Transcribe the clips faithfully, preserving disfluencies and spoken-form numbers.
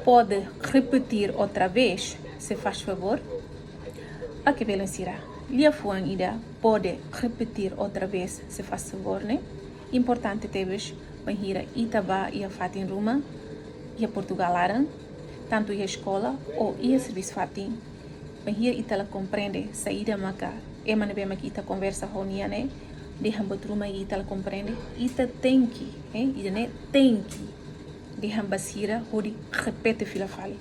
Pode repetir outra vez, se faz favor? Oke, belun sira. Liafuan ida, pode repetir outra vez, se faz favor, ne'e importante tebes, bainhira ita bá iha fatin ruma, iha Portugal laran, tantu iha eskola ou iha servisu fatin. Bainhira ita la komprende saida maka ema ne'ebé mak ita konversa ho nia ne'e, dehan buat ruma ita la komprende, ita tenke, eh, ida-ne'e tenke dehan ba sira hodi repete fila fali.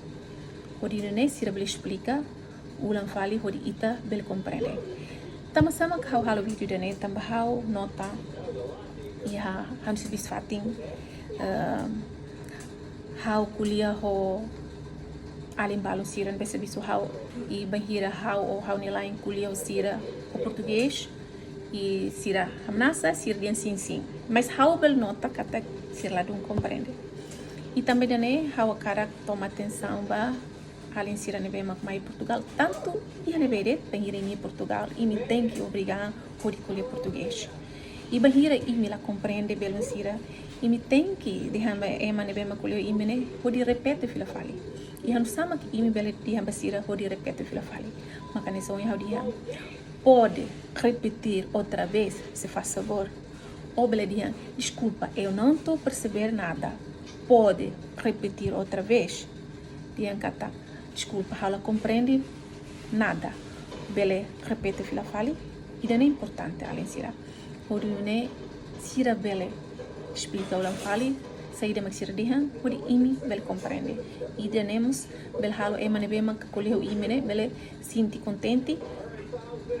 Hodi nune'e sira bele esplika ulang fali hodi ita bele komprende. Tanba sá mak ha'u halo vídeo ida-ne'e, tanba ha'u nota iha ha'u-nia servisu fatin, ehm, ha'u ko'alia ho alin balun sira ne'ebé servisu ho ha'u, i bainhira ha'u ou ha'u-nia la'en ko'alia ho sira ho portugés, i sira hamnasa, sira dehan sin, sin. Mas ha'u bele nota katak sira ladún komprende. I tanba ida-ne'e ha'u hakarak toma atensaun ba alin sira ne'ebé mak mai Portugal, tantu iha ne'ebé de'it, bainhira imi Portugal, imi tenke obriga an hodi ko'alia portugés. I bainhira imi la komprende, belun sira, imi tenke dehan ba ema ne'ebé mak ko'alia ho imi ne'e hodi repete fila fali. I hanu'usá mak imi bele dehan ba sira hodi repete fila fali? Maka hanesan ohin ha'u dehan: Pode repetir outra vez, se faz favor? Ou bele dehan: Desculpa, eu não tô perceber nada. Pode repetir outra vez? Dehan katak: Deskulpa, ha'u la komprende nada. Bele repete fila fali? Ida-ne'e importante, alin sira. Hodi nune'e sira bele esplika ulang fali saida mak sira dehan, hodi imi bele komprende. Ida-ne'e mós bele halo ema ne'ebé mak ko'alia ho imi ne'e bele sente kontente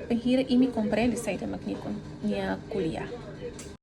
bainhira imi komprende saida mak nia kon-, nia ko'alia.